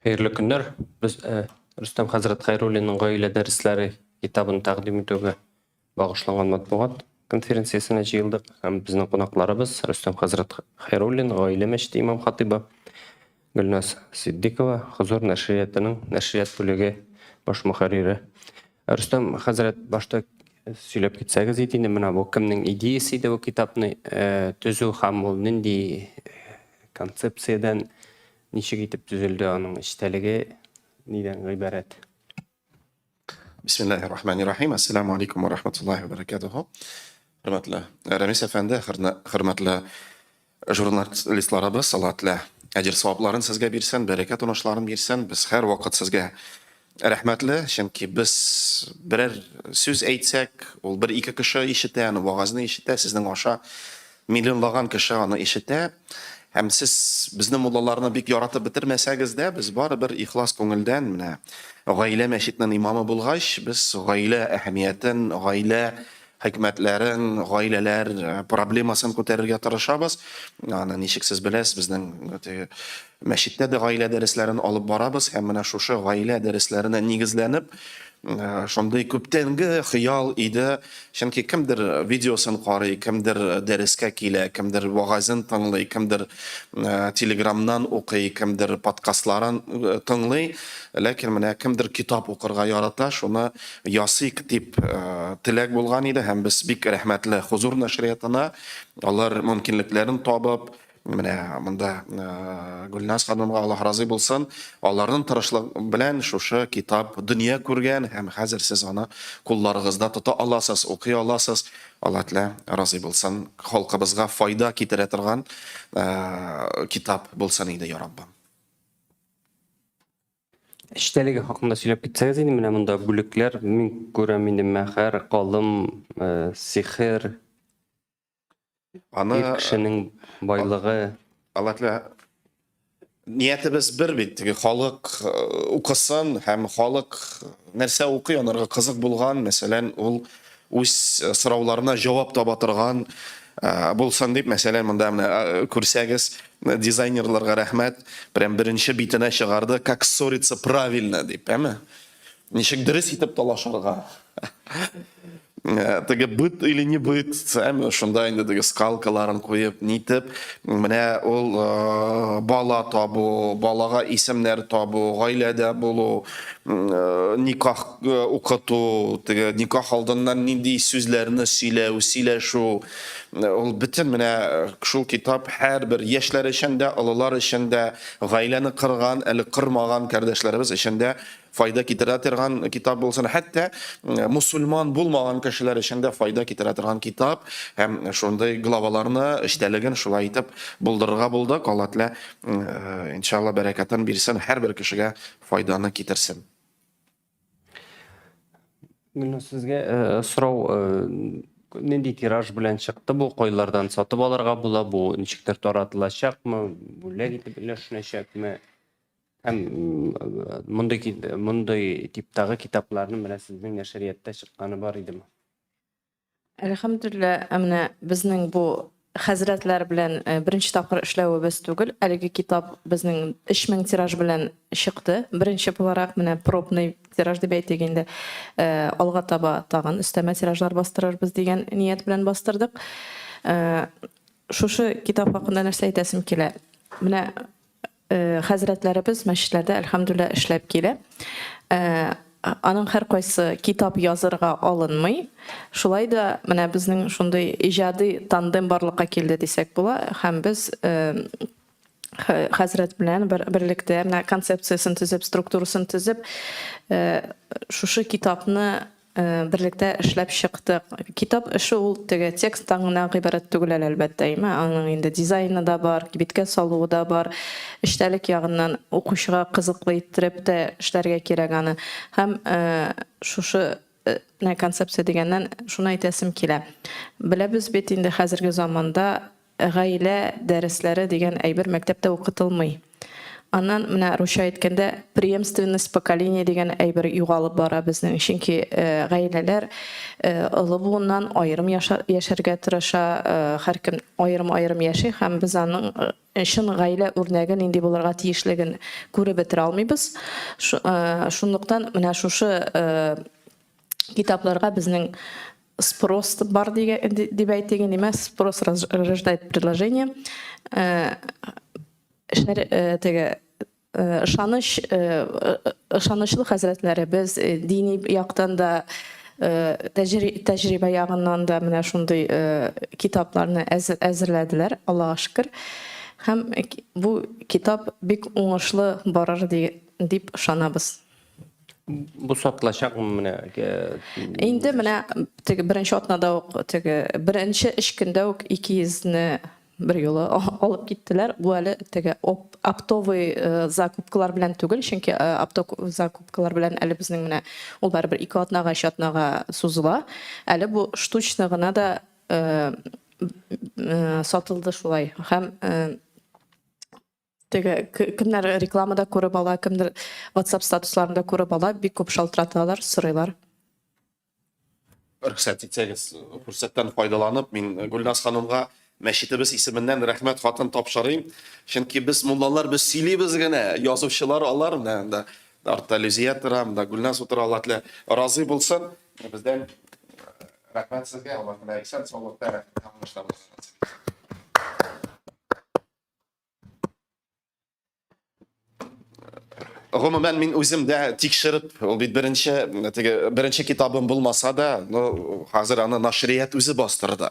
Хәерле көннәр. Без э, Рөстәм хәзрәт Хәйруллинның гаилә дәресләре китабын тәкъдим итүгә багышланган матбугат конференциясенә җыелдык. Һәм безнең кунакларыбыз Рөстәм хәзрәт Хәйруллин, гаилә мәчете имам хатыйбы, Гөлназ Сиддикова, Хозур нәшриятының нәшрият бүлеге баш мөхәррире. Рөстәм хәзрәт, башта сөйләп китсәгез иде инде, менә бу кемнең идеясе иде бу китапны э, төзү һәм ул нинди концепциядән Ничек итеп төзелде, аның эчтәлеге нидән гыйбарәт? Бисмиллахи рахмани рахим. Ассаламу алейкум ва рахматуллахи ва баракатуху. Хөрмәтле Рәмис әфәнде, хөрмәтле журналистларыбыз, Алла Тәгалә әҗер савапларын сезгә бирсен, бәрәкәт уңышларын бирсен. Без һәрвакыт сезгә рәхмәтле, чөнки без берәр сүз әйтсәк, ул бер-ике кеше ишетә, аны вагазны ишетә, сезнең аша миллионлаган кеше аны ишетә. Һәм сез безнең муллаларны бик яратып бетермәсәгез дә, без барыбер ихлас күңелдән, менә гаилә мәчетенең имамы булгач, без гаилә әһәмиятен, гаилә хикмәтләрен, гаиләләр э, проблемасын күтәрергә тырышабыз. Аны ничек сез беләсез, безнең теге мәчеттә дә гаилә дәресләрен алып барабыз һәм менә шушы гаилә дәресләренә нигезләнеп, э, шундый күптәнге хыял иде. Чөнки кемдер видеосын карый, кемдер дәрескә килә, кемдер вагазын тыңлый, кемдер э, телеграмнан укый, кемдер подкастларын э, тыңлый. Ләкин менә кемдер китап укырга ярата, шуны ясыйк дип э, теләк булган иде һәм без бик рәхмәтле Хузур нәшриятына. Алар мөмкинлекләрен табып, менә монда э, Гөлназ ханымга Аллаһ разый булсын, аларның тырышлык белән шушы китап дөнья күргән һәм хәзер сез аны кулларыгызда тота аласыз, укый аласыз. Аллаһ Тәгалә разый булсын, халкыбызга файда китерә торган э, китап булсын иде, я Раббым. Эчтәлеге хакында сөйләп китсәгез инде, менә монда бүлекләр мин күрәм инде мәхәр, калым, э, сихер, Аны ир кешенең байлыгы. Алла Тәгалә ниятебез бер бит, теге халык э, укысын һәм халык нәрсә укый, анарга кызык булган, мәсәлән, ул үз э, сорауларына җавап таба торган э, булсын дип, мәсәлән, монда менә күрсәгез, дизайнерларга рәхмәт, прям беренче битенә чыгарды, как ссориться правильно дип, әме? Ничек дөрес итеп талашырга? Э, теге быт или не быт, әмма шунда инде теге скалкаларын куеп, нитеп, менә ул э, бала табу, балага исемнәр табу, гаиләдә булу, э, никах укыту, теге никах алдыннан нинди сүзләрне сөйләү, сөйләшү, ул бөтен менә шул китап һәрбер яшьләр өчен дә, олылар өчен дә, гаиләне кырган, әле кырмаган кардәшләребез өчен дә файда китерә торган китап булсын, хәтта мусульман булмаган кешеләр өчен дә файда китерә торган китап һәм шундый главаларны, эчтәлеген шулай итеп булдырырга булдык. Алла Тәгалә иншалла бәрәкәтен бирсен, һәрбер кешегә файданы китерсен. Гөлназ, сезгә сорау, нинди тираж белән чыкты бу, кайлардан сатып алырга була, бу ничектер таратылачакмы, бүләк итеп өләшенәчәкме? Һәм мондый мондый типтагы китапларның менә сезнең нәшрияттә чыкканы бар идеме? Әлхәмдүлилләһ, ә менә безнең бу хәзрәтләр белән э, беренче тапкыр эшләвебез түгел. Әлеге китап безнең 3000 тираж белән чыкты. Беренче буларак менә пробный тираж дип әйтик инде. Э, алга таба тагын өстәмә тиражлар бастырырбыз дигән ният белән бастырдык. Э, шушы китап хакында нәрсә әйтәсем килә? Менә Э, хәзрәтләребез мәчетләрдә әлхәмдүлилләһ эшләп килә. Э, аның һәркайсы китап язырга алынмый. Шулай да менә безнең шундый иҗади тандем барлыкка килде дисәк була һәм без э, хәзрәт белән бер, берлектә менә концепциясен төзеп, структурасын төзеп, шушы китапны Берлектә эшләп чыктык. Китап эше ул теге тексттан гына гыйбарәт түгел әле, әлбәттә, әйме? Аның инде дизайны да бар, биткә салуы да бар. Эчтәлек ягыннан укучыга кызыклы иттереп тә эшләргә кирәк аны. Һәм шушы менә концепция дигәннән шуны әйтәсем килә. Беләбез бит инде хәзерге заманда гаилә дәресләре дигән әйбер мәктәптә укытылмый. Аннан менә русча әйткәндә преемственность поколения дигән әйбер югалып бара безнең, чөнки гаиләләр олы буыннан аерым яшәргә тырыша, һәркем аерым-аерым яши һәм без аның чын гаилә үрнәге нинди булырга тиешлеген күреп бетерә алмыйбыз. Шунлыктан менә шушы китапларга безнең спрос бар дип әйтик инде, спрос рождает предложение. Шәр, теге ышаныч, ышанычлы хәзрәтләребез дини яктан да, тәҗрибә ягыннан да менә шундый китапларны әзерләделәр, Аллага шөкер. Һәм бу китап бик уңышлы барыр дип ышанабыз. Бу сатылачакмы менә? Инде менә теге беренче атнада ук, теге беренче өч көндә үк 200-не бер юлы алып киттеләр. Бу әле теге оптовый закупкалар белән түгел, чөнки оптовый закупкалар белән әле безнең менә ул барыбер 2 атнага, 3 атнага сузыла. Әле бу штучно гына да сатылды шулай. Һәм теге кемнәр рекламада күреп ала, кемдер WhatsApp статусларында күреп ала, бик күп шалтыраталар, сорыйлар. Рөхсәт итсәгез, форсаттан файдаланып, мин Гөлназ ханымга мәчетебез исеменнән рәхмәт хатын тапшырыйм. Чөнки без муллалар, без сөйлибез генә, язучылар алар, менә анда артта Люзия тора, монда Гөлназ утыра, Алла Тәгалә разый булсын. Бездән рәхмәт сезгә, Алла Тәгалә исән саулыкта, рәхмәт уңышлар насыйп итсен. Гомумән, мин үзем дә тикшереп, ул бит беренче, теге беренче китабым булмаса да, ну, хәзер аны нашрият үзе бастырды.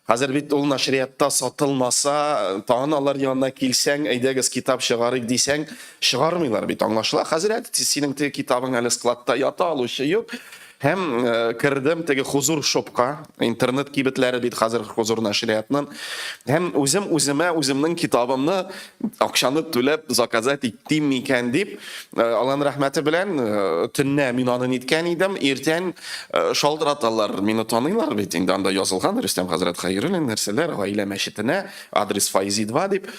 Хәзер бит ул нашриятта сатылмаса, тагын алар янына килсәң, әйдәгез китап чыгарыйк дисәң, чыгармыйлар бит, аңлашыла. Хәзрәт, синең теге китабың әле складта ята, алучы юк. Һәм кердем теге Хузур шопка, интернет кибетләре бит хәзер Хузур нәшриятның. Һәм үзем үземә үземнең китабымны акчаны түләп заказать иттем микән дип, Алланың рәхмәте белән төннә мин аны ниткән идем, иртән шалтыраталар, мине таныйлар бит инде, анда язылган Рөстәм хәзрәт Хәйруллин нәрсәләр, гаилә мәчетенә, адрес Файзи 2 дип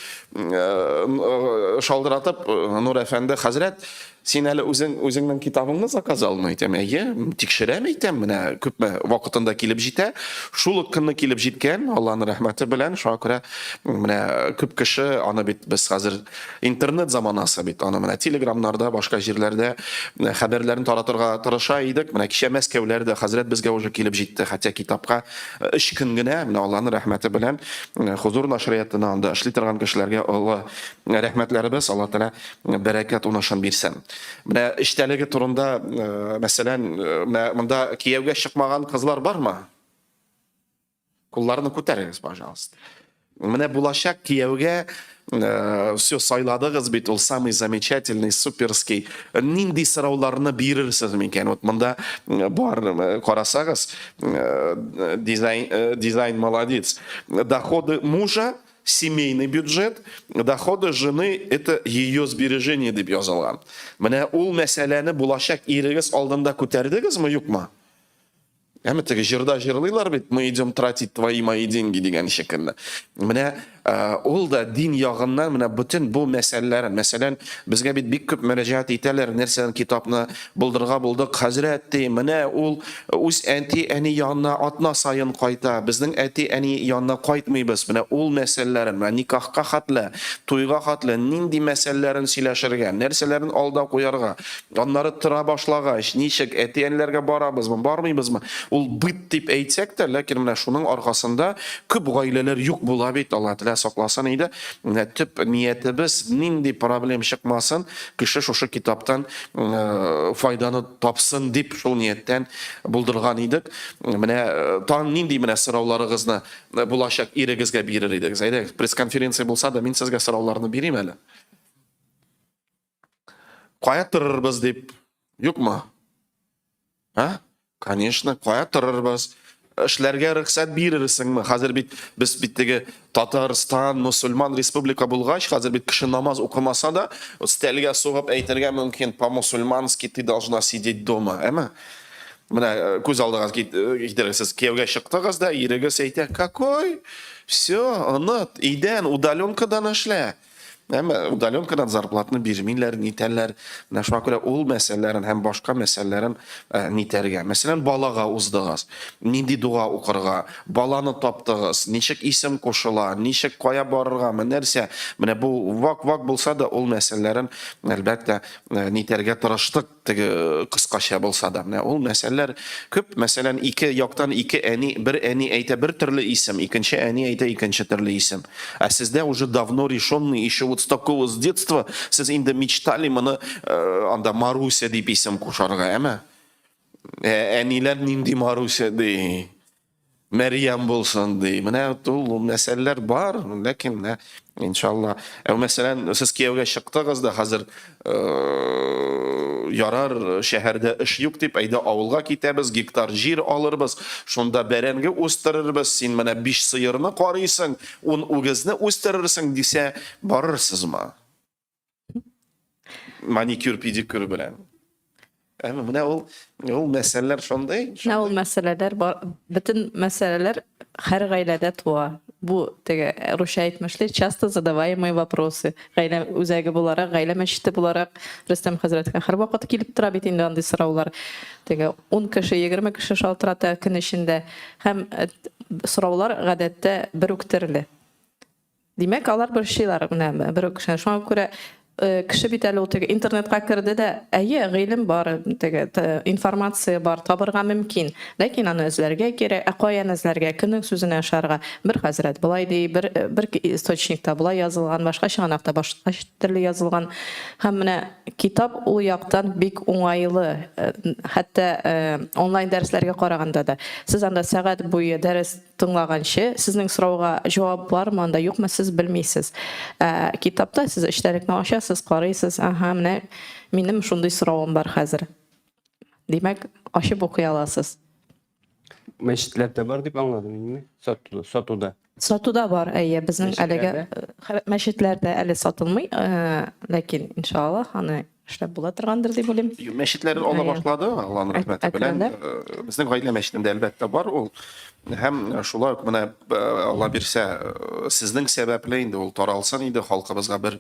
шалтыратып, Нур әфәнде хәзрәт, Син әле үзең үзеңнең китабыңны заказ алмый әйтәм. Әйе, тикшерәм әйтәм, менә күпме вакытында килеп җитә. Шул ук көнне килеп җиткән, Аллаһның рәхмәте белән. Шуңа күрә менә күп кеше аны бит без хәзер интернет заманасы бит, аны менә телеграмнарда, башка җирләрдә хәбәрләрен таратырга тырыша идек. Менә кичә Мәскәүләрдә хәзрәт безгә уже килеп җитте, хотя китапка өч көн генә, менә Аллаһның рәхмәте белән Хузур нашриятына анда эшли торган кешеләргә олы рәхмәтләребез, Аллаһ Тәгалә бәрәкәт унышын бирсен. Менә эчтәлеге турында, э, мәсәлән, э, менә монда кияүгә чыкмаган кызлар бармы? Кулларны күтәрегез, пожалуйста. Менә булачак кияүгә э, все сайладыгыз бит, ул самый замечательный, суперский. Нинди сорауларны бирерсез микән? Вот монда бар, карасагыз, дизайн, дизайн молодец. Доходы мужа семейный бюджет, доходы жены это ее сбережение дип язылган. Менә ул мәсьәләне булачак ирегез алдында күтәрдегезме, юкмы? Әмма теге җырда җырлыйлар бит, мы идем тратить твои мои деньги дигән шикелле. Менә ул да дин ягыннан менә бөтен бу мәсьәләләрен, мәсәлән, безгә бит бик күп мөрәҗәгать итәләр, нәрсәдән китапны булдырырга булдык, хәзрәт ди, менә ул Үз әти-әни янына атна саен кайта, безнең әти-әни янына кайтмыйбыз. Менә ул мәсьәләләрен, менә никахка хәтле, туйга хәтле нинди мәсьәләләрен сөйләшергә, нәрсәләрен алда куярга, аннары тора башлагач, ничек, әти-әниләргә барабызмы, бармыйбызмы? Ул быт дип әйтсәк тә, ләкин менә шуның аркасында күп гаиләләр юк була бит, Алла Тәгалә сакласын иде. Менә төп ниятебез, нинди проблем чыкмасын, кеше шушы китаптан файданы тапсын дип шул нияттән булдырган идек. Менә тагын нинди менә сорауларыгызны булачак ирегезгә бирер идегез? Әйдәгез, пресс-конференция булса да, мин сезгә сорауларны бирим әле. Кая торырбыз дип, юкмы? А? Конечно, кая торырбыз? Эшләргә рөхсәт бирерсеңме? Хәзер бит без бит теге Татарстан мусульман республика булгач, хәзер бит кеше намаз укымаса да, стәлгә сугып әйтергә мөмкин, по-мусульмански ты должна сидеть дома, әме? Менә күз алдыгыз китерегез, сез кияүгә чыктыгыз да, ирегез әйтә, какой? Все, оныт, өйдән, удаленкадан эшлә. Әмма удаленкадан зарплатны бирмиләр, нитәләр. Менә шуңа күрә ул мәсьәләләрен һәм башка мәсьәләләрен нитәргә. Мәсәлән, балага уздыгыз, нинди дога укырга, баланы таптыгыз, ничек исем кушыла, ничек кая барыргамы, нәрсә. Менә бу вак-вак булса да ул мәсьәләләрен, әлбәттә, нитәргә тырыштык. Теге кыскача булса да, менә ул мәсьәләләр күп. Мәсәлән, ике яктан ике әни, бер әни әйтә бер төрле исем, икенче әни әйтә икенче төрле исем. Ә сездә уже давно решенный, еще вот с такого с детства сез инде мечтали моны анда Маруся дип исем кушарга, әмә? Ә, әниләр нинди Маруся ди? Мәрьям булсын ди. Менә ул мәсьәләләр бар, ләкин менә иншалла. Ә мәсәлән, сез кияүгә чыктыгыз да хәзер ярар, шәһәрдә эш юк дип, әйдә авылга китәбез, гектар җир алырбыз, шунда бәрәңге үстерербез, син менә 5 сыерны карыйсың, 10 үгезне үстерерсең дисә, барырсызмы? Маникюр, педикюр белән. Әмма менә ул ул мәсьәләләр шундый. Менә ул мәсьәләләр бар, бөтен мәсьәләләр һәр гаиләдә туа. Бу теге русча әйтмешли часто задаваемые вопросы. Гаилә үзәге буларак, гаилә мәчете буларак Рөстәм хәзрәткә һәрвакыт килеп тора бит инде андый сораулар. Теге 10 кеше, 20 кеше шалтырата көн эчендә һәм э, сораулар гадәттә бер үк төрле. Димәк, алар борчыйлар менә бер үк кешене. Шуңа күрә э, кеше бит әле ул теге интернетка керде дә, әйе, гыйлем бар, теге информация бар, табырга мөмкин. Ләкин аны эзләргә кирәк. Ә каян эзләргә? Кемнең сүзенә ышарга? Бер хәзрәт болай ди, бер э, бер источникта болай язылган, башка чыганакта башка төрле язылган. Һәм менә китап ул яктан бик уңайлы. Э, хәтта онлайн дәресләргә караганда да. Сез анда сәгать буе дәрес Тыңлаганчы, сезнең сорауга җавап бармы анда, юкмы, сез белмисез. Ә китапта сез эчтәлекне ачасыз, карыйсыз, аһа, менә минем шундый соравым бар хәзер. Димәк, ачып укый аласыз. Мәчетләрдә бар дип аңладым инде, сатуда, сатуда. Сатуда бар, әйе, безнең әлегә мәчетләрдә әле сатылмый, ләкин иншаллаһ аны Эшләп була торгандыр дип уйлыйм. Мәчетләр ала башлады, Алланың рәхмәте белән. Э, безнең гаилә мәчетендә әлбәттә бар ул. Һәм шулай ук менә э, Алла бирсә, э, сезнең сәбәпле инде ул таралсын иде, халкыбызга бер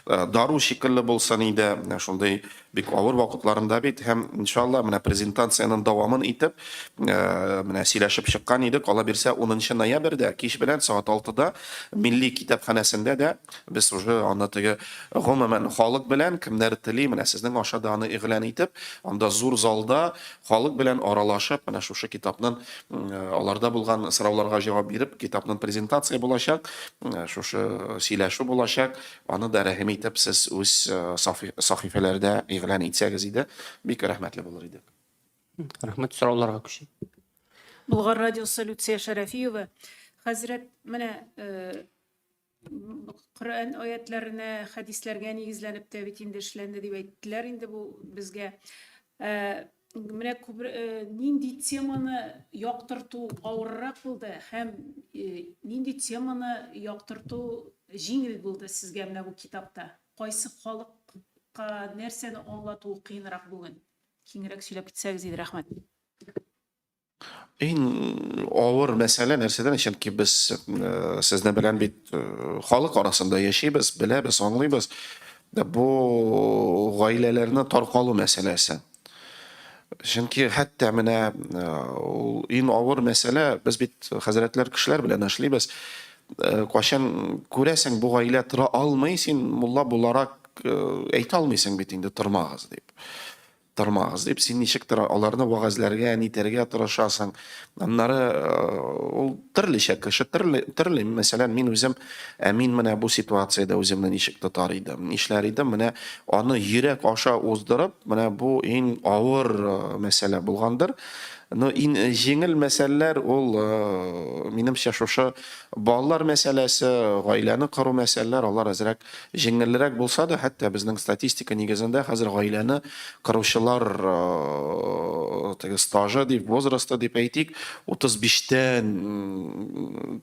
дару шикелле булсын иде. Менә шундый бик авыр вакытларында бит һәм иншалла менә презентациянең дәвамын итеп, менә сөйләшеп чыккан идек. Алла бирсә, 10 ноябрьдә кич белән сәгать 6-да Милли китапханәсендә дә без уже аны теге Гомумән, халык белән, кемнәр тели, менә сезнең аша да аны игълан итеп, анда зур залда халык белән аралашып, менә шушы китапның аларда булган сорауларга җавап биреп, китапның презентация булачак, шушы сөйләшү булачак. Аны да рәхим итеп сез үз сахифәләрдә игълан итсәгез иде, бик рәхмәтле булыр идек. Рәхмәт, сорауларга күчик. Болгар радиосы Люция Шәрәфиева. Хәзрәт, менә Коръән аятләренә, хәдисләргә нигезләнеп тә бит инде эшләнде дип әйттеләр инде бу безгә. Ә, менә күп, э, нинди теманы яктырту авыррак булды һәм э, нинди теманы яктырту җиңел булды сезгә менә бу китапта? Кайсы халыкка нәрсәне аңлату кыенрак бүген? Киңрәк сөйләп китсәгез иде, рәхмәт. Иң авыр мәсьәлә нәрсәдән? Чөнки без э, сезне белән бит э, халык арасында яшибез, беләбез, аңлыйбыз. Бу гаиләләрне таркалу мәсьәләсе. Чөнки хәтта менә э, ул иң авыр мәсьәлә, без бит хәзрәтләр кешеләр белән эшлибез. Кайчан күрәсең, бу гаилә тора алмый, син мулла буларак әйтә алмыйсың бит инде тормагыз дип. Тормагыз дип, син ничектер аларны вәгазьләргә, нитәргә тырышасың. Аннары э, ул төрлечә кеше, төрле, төрле. Мәсәлән, мин үзем, ә мин менә бу ситуациядә үземне ничек тотар идем, нишләр идем, менә аны йөрәк аша уздырып, менә бу иң авыр э, мәсьәлә булгандыр. Но иң җиңел мәсьәләләр ул, э, минемчә, шушы балалар мәсьәләсе, гаиләне кору мәсьәләләр, алар әзрәк Җиңелрәк булса да, хәтта безнең статистика нигезендә хәзер гаиләне коручылар теге стажы дип, возрасты дип әйтик, 35-тән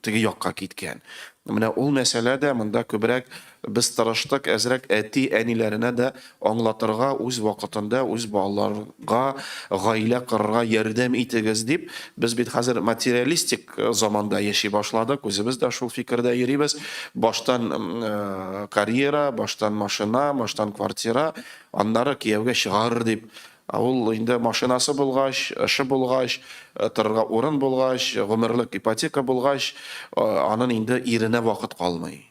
теге якка киткән. Менә ул мәсьәлә дә монда күбрәк без тырыштык әзрәк әти-әниләренә дә аңлатырга, үз вакытында үз балаларга гаилә корырга ярдәм итегез дип. Без бит хәзер материалистик заманда яши башладык, үзебез дә шул фикердә йөрибез. Баштан карьера, баштан машина, баштан квартира, аннары кияүгә чыгар дип. Ә ул инде машинасы булгач, эше булгач, торырга урын булгач, гомерлек ипотека булгач, анын инде иренә вакыт калмый.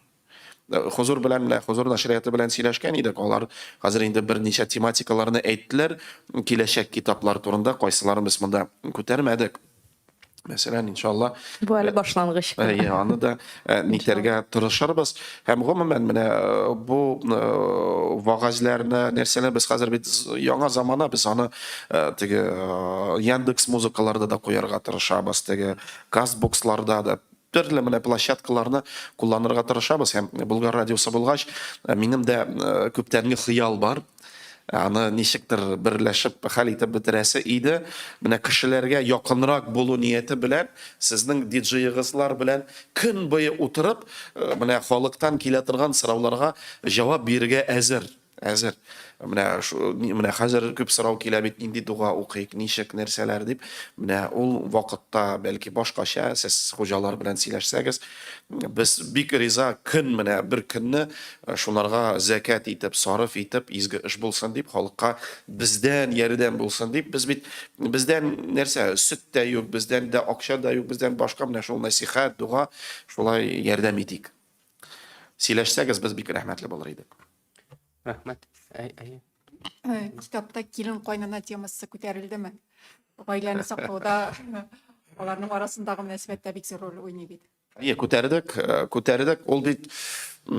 Хозур белән менә Хозур нәшрияты белән сөйләшкән идек. Алар хәзер инде берничә тематикаларны әйттеләр. Киләчәк китаплар турында кайсыларын без монда күтәрмәдек. Мәсәлән, иншалла. Бу әле башлангыч. Әйе, аны да нитәргә тырышырбыз. Һәм гомумән менә бу вагазләрне, нәрсәләр без хәзер бит яңа замана, без аны теге Яндекс музыкаларда да куярга тырышабыз, теге Кастбоксларда да төрле менә площадкаларны кулланырга тырышабыз. Һәм Болгар радиосы булгач, минем дә күптәнге хыял бар. Аны ничектер берләшеп хәл итеп бетерәсе иде. Менә кешеләргә якынрак булу нияте белән сезнең диджеегызлар белән көн буе утырып, менә халыктан килә торган сорауларга җавап бирергә әзер. Әзер. Менә менә хәзер күп сорау килә бит, нинди дога укыйк, ничек, нәрсәләр дип. Менә ул вакытта бәлки башкача сез хуҗалар белән сөйләшсәгез, без бик риза, көн менә бер көнне Шуларга зәкят итеп, сарыф итеп, изге эш булсын дип, халыкка бездән ярдәм булсын дип, без бит бездән нәрсә, сөт тә юк, бездән дә акча да юк, бездән башка менә шул нәсихәт, дога, шулай ярдәм итик. Сөйләшсәгез, без бик рәхмәтле булыр идек. Рәхмәт. Әй, әй. Китапта килен кайнана темасы күтәрелдеме? Гаиләне саклауда аларның арасындагы мөнәсәбәт тә бик зур роль уйный бит. Әйе, күтәрдек, э, күтәрдек. Ул бит э,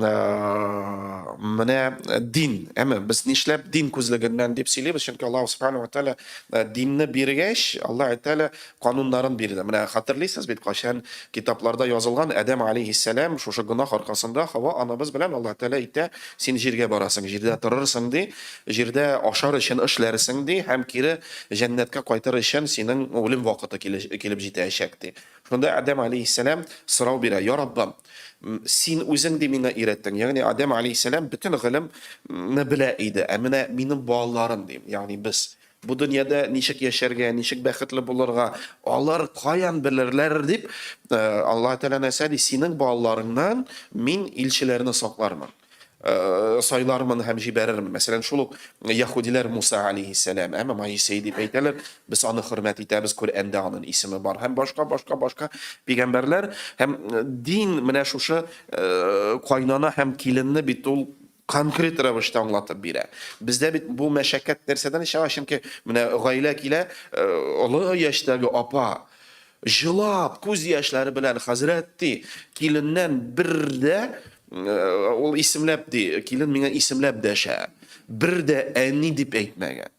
менә дин, әмма без нишләп дин күзлегеннән дип сөйлибез? Чөнки Аллаһ субхану ва тааля э, динне биргәч, Аллаһ Тааля кануннарын бирде. Менә хәтерлисез бит, кайчан китапларда язылган Адәм алейһиссәлам шушы гөнаһ аркасында Хава анабыз белән Аллаһ Тааля әйтә, син җиргә барасың, җирдә торырсың ди, җирдә ашар өчен эшләрсең ди һәм кире җәннәткә кайтыр өчен синең үлем вакыты килеп җитәчәк ди. Шунда Адәм алейһиссәлам сорау бирә, Я Раббым, син үзең ди миңа өйрәттең. Ягъни Адәм алейһиссәлам бөтен гыйлемне белә иде. Ә менә минем балаларым дим, ягъни без бу дөньяда ничек яшәргә, ничек бәхетле булырга, алар каян белерләр дип, э, Аллаһ Тәгалә нәрсә ди? Синең балаларыңнан мин илчеләрне саклармын. Э, сайлармын һәм җибәрермен. Мәсәлән, шул ук яһүдиләр Муса алейһиссәлам, әмма Моисей дип әйтәләр, без аны хөрмәт итәбез, Коръәндә аның исеме бар һәм башка, башка, башка пәйгамбәрләр һәм э, дин менә шушы э, кайнана һәм киленне бит ул конкрет рәвештә аңлатып бирә. Бездә бит бу мәшәкать нәрсәдән чыга? Чөнки менә гаилә килә, олы яшьтәге апа Җылап, күз яшьләре белән хәзрәт ди, киленнән бер дә ул исемләп ди, килен миңа исемләп дәшә. Бер дә әни дип әйтмәгән.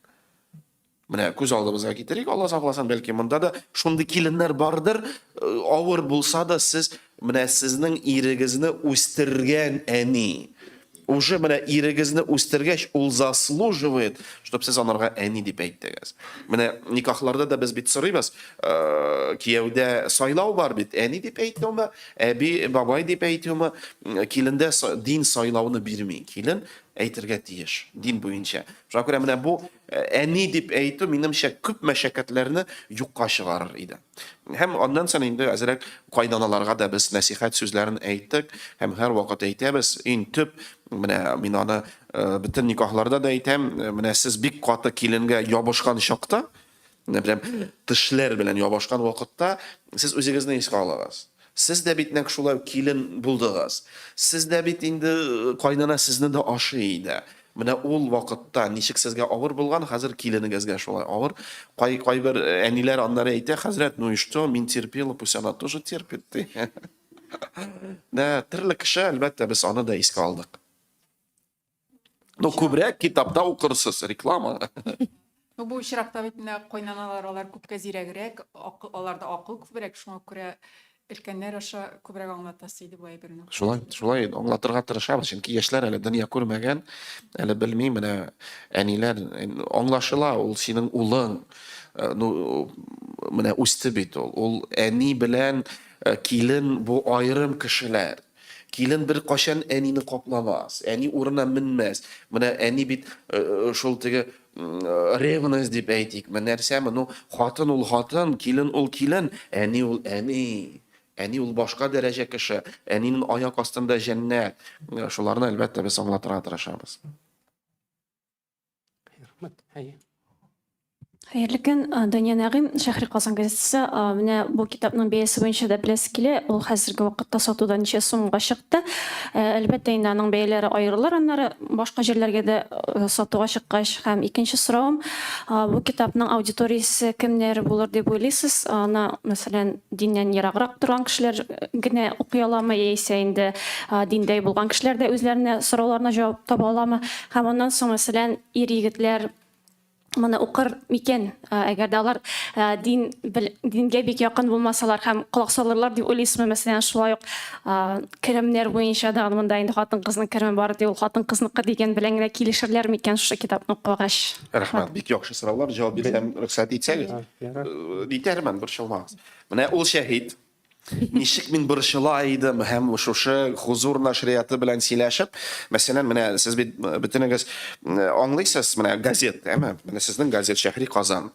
Менә күз алдыбызга китерик, Алла сакласын, бәлки монда да шундый киленнәр бардыр, авыр булса да сез менә сезнең ирегезне үстергән әни. Уже менә ирегезне үстергәч, ул заслуживает, чтоб сез анарга әни дип әйттегез. Менә никахларда да без бит сорыйбыз, э, кияүдә сайлау бар бит, әни дип әйтүме, әби, бабай дип әйтүме, килендә дин сайлауны бирми. Килен әйтергә тиеш, дин буенча. Шуңа күрә менә бу э, әни дип әйтү, минемчә, күп мәшәкатьләрне юкка чыгарыр иде. Һәм аннан соң инде әзрәк кайнаналарга да без нәсихәт сүзләрен әйттек һәм һәрвакыт әйтәбез, иң төп, менә мин аны э, бөтен никахларда да әйтәм, э, менә сез бик каты киленгә ябышкан чакта, менә прям тешләр белән ябышкан вакытта сез үзегезне искә алыгыз. Сез дә бит нәкъ шулай килен булдыгыз. Сез дә бит инде э, кайнана сезне дә ашый иде. Менә ул вакытта ничек сезгә авыр булган, хәзер киленегезгә шулай авыр. Кай, кайбер әниләр аннары әйтә, хәзрәт, ну и что, мин терпела, пусть она тоже терпит, ди. Да, төрле кеше, әлбәттә, без аны да искә алдык. Ну, күбрәк китапта укырсыз, реклама. Ну, бу очракта бит менә кайнаналар алар күпкә зирәгрәк, аларда акыл күбрәк, шуңа күрә өлкәннәр аша күбрәк аңлатасы иде бу әйберне. Шулай, шулай аңлатырга тырышабыз, чөнки яшьләр әле дөнья күрмәгән, әле белми, менә әниләр аңлашыла, ул синең улың, э, ну, менә үсте бит ул. Ул әни белән э, килен бу аерым кешеләр. Килен беркайчан әнине капламас, әни урынына менмәс. Менә әни бит шул теге ревность дип әйтикме, нәрсәме, ну, хатын ул хатын, килен ул килен, әни ул әни. Әни ул башка дәрәҗә кеше, әнинең аяк астында җәннәт. Шуларны, әлбәттә, без аңлатырга тырышабыз. Рәхмәт. Әйе. Хәерле көн, Дания Нәгыйм, Шәһри Казан газетасы. Менә бу китапның бәясе буенча да беләсе килә. Ул хәзерге вакытта сатуда ничә сумга чыкты? Әлбәттә инде аның бәяләре аерылыр аннары башка җирләргә дә сатуга чыккач. Һәм икенче соравым, бу китапның аудиториясе кемнәр булыр дип уйлыйсыз? Аны, мәсәлән, диннән ераграк торган кешеләр генә укый аламы, яисә инде диндә булган кешеләр дә үзләренә сорауларына җавап таба аламы? Һәм аннан соң, мәсәлән, ир-егетләр моны укыр микән, әгәр дә алар дин дингә бик якын булмасалар һәм колак салырлар дип уйлыйсызмы? Мәсәлән, шулай ук керемнәр буенча да монда инде хатын-кызның кереме бары тик ул хатын-кызныкы дигән белән генә килешерләр микән шушы китапны укыгач? Рәхмәт, бик яхшы сораулар, җавап бирсәм, рөхсәт итсәгез. Итәрмен, борчылмагыз. Менә ул шәһид. Ничек мин борчыла идем һәм шушы Хузур нәшрияты белән сөйләшеп, мәсәлән, менә сез бит бөтенегез аңлыйсыз, менә газет, әмма менә сезнең газет Шәһри Казан.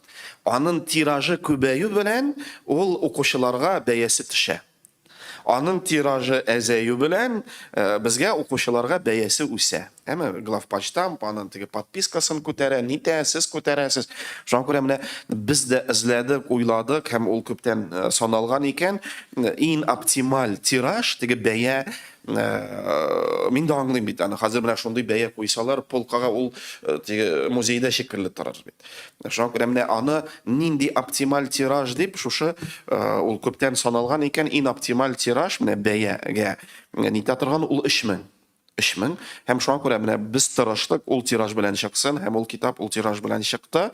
Аның тиражы күбәю белән ул укучыларга бәясе төшә. Аның тиражы әзәю белән безгә укучыларга бәясе үсә. Әмма главпочтамп аның теге подпискасын күтәрә, нитә, сез күтәрәсез. Шуңа күрә менә без дә эзләдек, уйладык һәм ул күптән э, саналган икән. Иң оптималь тираж, теге бәя э, мин дә аңлыйм бит аны. Хәзер менә шундый бәя куйсалар, полкага ул э, теге музейда шикелле торыр бит. Шуңа күрә менә аны нинди оптималь тираж дип, шушы ул күптән саналган икән, иң оптималь тираж менә бәягә нитә торган ул 3000. 3000. Һәм шуңа күрә менә без тырыштык, ул тираж белән чыксын, һәм ул китап ул тираж белән чыкты.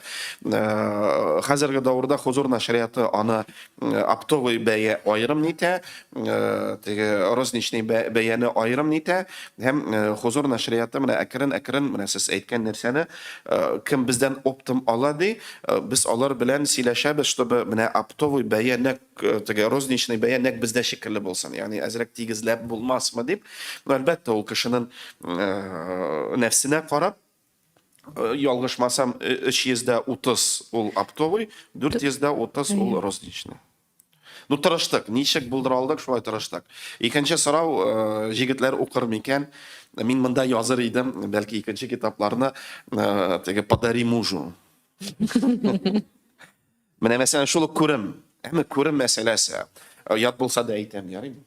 Э, хәзерге дәвердә Хузур нәшрияты аны э, оптовый бәя аерым нитә, э, теге розничный бәяне аерым нитә, һәм Хузур нәшрияты менә әкрен-әкрен менә сез әйткән нәрсәне кем бездән оптом ала ди, без алар белән сөйләшәбез, чтобы менә оптовый бәя нәкъ теге розничный бәя нәкъ бездә шикелле булсын, ягъни әзрәк тигезләп булмасмы дип. Ну, әлбәттә, ул кешенең нәфсенә карап, ялгышмасам, 330 ул оптовый, 430 ул розничный. Ну, тырыштык, ничек булдыра алдык, шулай тырыштык. Икенче сорау, җегетләр укыр микән? Мин монда языр идем, бәлки икенче китапларны теге подари мужу. Менә мәсәлән, шул ук күрем. Әмма күрем мәсьәләсе. Ят булса да әйтәм, ярыймы?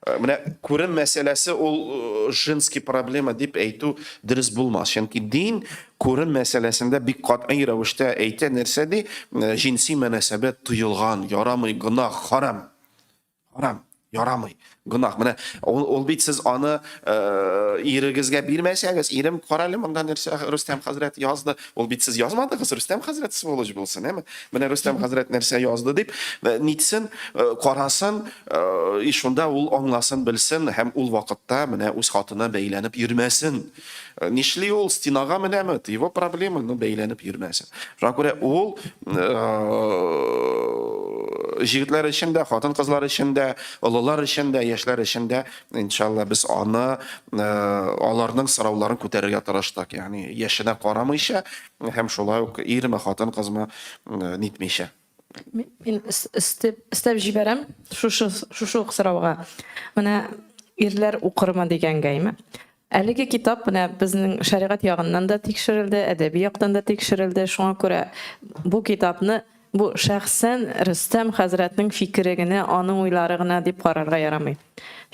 Менә күрем мәсьәләсе ул женский проблема дип әйтү дөрес булмас. Чөнки дин күрем мәсьәләсендә бик катгый рәвештә әйтә, нәрсә ди? Җенси мөнәсәбәт тыелган, ярамый, гөнаһ, харам. Харам, ярамый, гөнаһ. Менә ул, ул бит сез аны э, ирегезгә бирмәсәгез, ирем, карале монда нәрсә Рөстәм хәзрәт язды. Ул бит сез язмадыгыз, Рөстәм хәзрәт сволочь булсын, әме? Менә Рөстәм хәзрәт нәрсә язды дип, э, нитсен, э, карасын, э, и шунда ул аңласын, белсен һәм ул вакытта менә үз хатына бәйләнеп йөрмәсен. Э, нишли ул, стенага менәме? Это его проблема, но бәйләнеп йөрмәсен. Шуңа күрә ул э, җегетләр өчен дә, хатын-кызлар өчен дә, олылар өчен дә, яшьләр өчен дә, иншалла, без аны э, аларның сорауларын күтәрергә тырыштык. Ягъни яшенә карамыйча һәм шулай ук ирме, хатын-кызмы нитмичә. Мин өстәп, өстәп җибәрәм шушы шушы ук сорауга. Менә ирләр укырмы дигәнгәйме? Әлеге китап менә безнең шәригать ягыннан да тикшерелде, әдәби яктан да тикшерелде. Шуңа күрә бу китапны бу шәхсән Рөстәм хәзрәтнең фикере генә, аның уйлары гына дип карарга ярамый.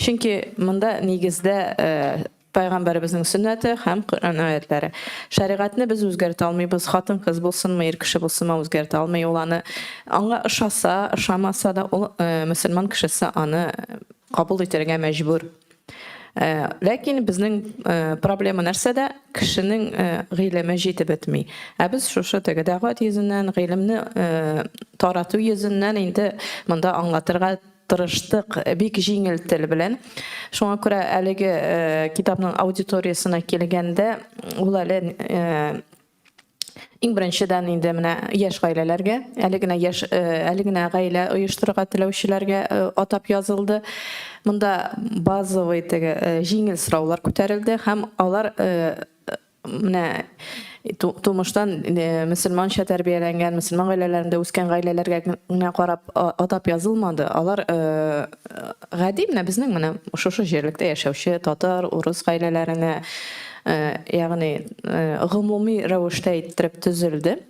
Чөнки монда нигездә э, Пәйгамбәребезнең сөннәте һәм Коръән аятләре. Шәригатьне без үзгәртә алмыйбыз, хатын-кыз булсынмы, ир кеше булсынмы, үзгәртә алмый ул аны. Аңа ошаса, ошамаса да, ул э, мөселман кешесе аны кабул итәргә мәҗбүр. Э, ләкин безнең э, проблема нәрсәдә? Кешенең гыйлеме җитеп бетми. Ә без шушы теге дәгъват йөзеннән, гыйлемне тарату йөзеннән инде монда аңлатырга тырыштык, бик җиңел тел белән. Шуңа күрә әлеге э, китапның аудиториясенә килгәндә, ул әле э, иң беренчедән инде менә яшь гаиләләргә, әле генә яшь, э, әле генә гаилә оештырырга теләүчеләргә атап язылды. Монда базовый теге җиңел сораулар күтәрелде һәм алар менә тумыштан мөселманча тәрбияләнгән, мөселман гаиләләрендә үскән гаиләләргә генә карап атап язылмады. Алар гади менә безнең менә шушы җирлектә яшәүче татар, урыс гаиләләренә, ягъни гомуми рәвештә иттереп төзелде.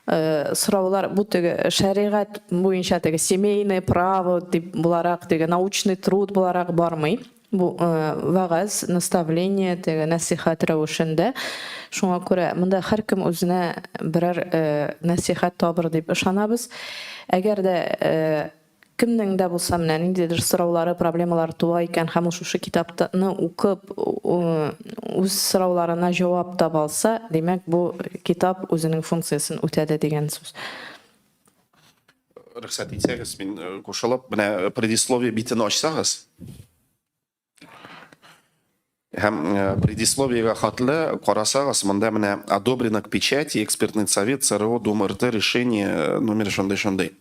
Сораулар бу теге шәригать буенча теге семейное право дип буларак теге научный труд буларак бармый. Бу вәгазь, наставление, теге нәсыйхәт рәвешендә. Шуңа күрә монда һәркем үзенә берәр нәсыйхәт табыр дип ышанабыз. Әгәр дә кемнең дә булса менә ниндидер сораулары, проблемалары туа икән һәм ул шушы китапны укып үз сорауларына җавап таба алса, димәк, бу китап үзенең функциясен үтәде дигән сүз. Рөхсәт итсәгез, мин э, кушылып, менә э, предисловие битен ачсагыз. Һәм э, предисловиегә хатлы карасагыз, монда менә одобрено к печати экспертный совет ЦРО Дум РТ решение номер шундый-шундый.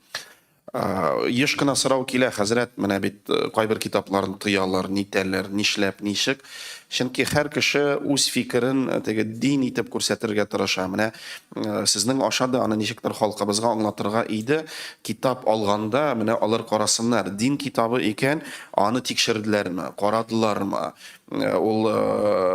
Еш кына сорау килә, хәзрәт, менә бит кайбер китапларны тыялар, нитәләр, нишләп, ничек? Чөнки һәр кеше үз фикерен теге дин итеп күрсәтергә тырыша. Менә сезнең аша да аны ничектер халкыбызга аңлатырга иде. Китап алганда, менә алар карасыннар, дин китабы икән, аны тикшерделәрме, карадылармы? Ул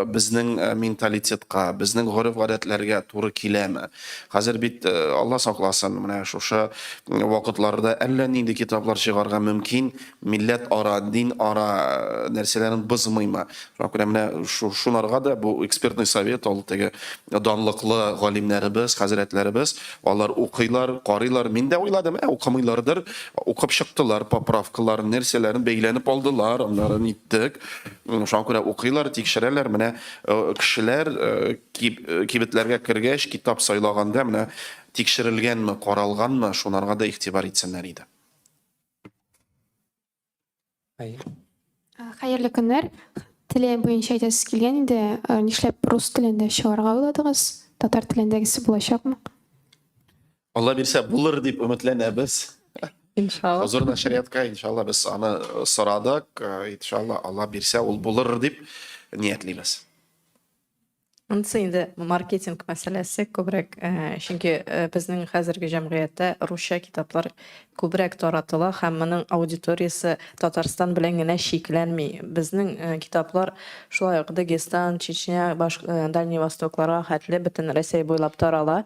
безнең менталитетка, безнең гореф-гадәтләргә туры киләме? Хәзер бит, Алла сакласын, менә шушы вакытларда әллә нинди китаплар чыгарга мөмкин, милләт ара, дин ара нәрсәләрен бозмыймы? Шуңа күрә менә шунарга да бу экспертный совет, ул теге данлыклы галимнәребез, хәзрәтләребез, алар укыйлар, карыйлар. Мин дә уйладым, ә укымыйлардыр, укып чыктылар, поправкаларын, нәрсәләрен бәйләнеп алдылар, аннары ниттек. Шуңа күрә укыйлар, тикшерәләр. Менә кешеләр кибетләргә кергәч, китап сайлаганда, менә тикшерелгәнме, каралганмы, шунарга да игътибар итсеннәр иде. Хәерле көннәр. Теле буенча әйтәсез килгән инде, нишләп рус телендә чыгарга уйладыгыз? Татар телендәгесе булачакмы? Алла бирсә, булыр дип өметләнәбез. Иншалла. Хозур нәшриятка, иншалла, без аны сорадык. Иншалла, Алла бирсә, ул булыр дип ниятлибез. Монысы инде маркетинг мәсьәләсе күбрәк, чөнки безнең хәзерге җәмгыятьтә русча китаплар күбрәк таратыла һәм моның аудиториясе Татарстан белән генә чикләнми. Безнең китаплар шулай ук Дагестан, Чечня, Дальний Востокларга хәтле бөтен Рәсәй буйлап тарала.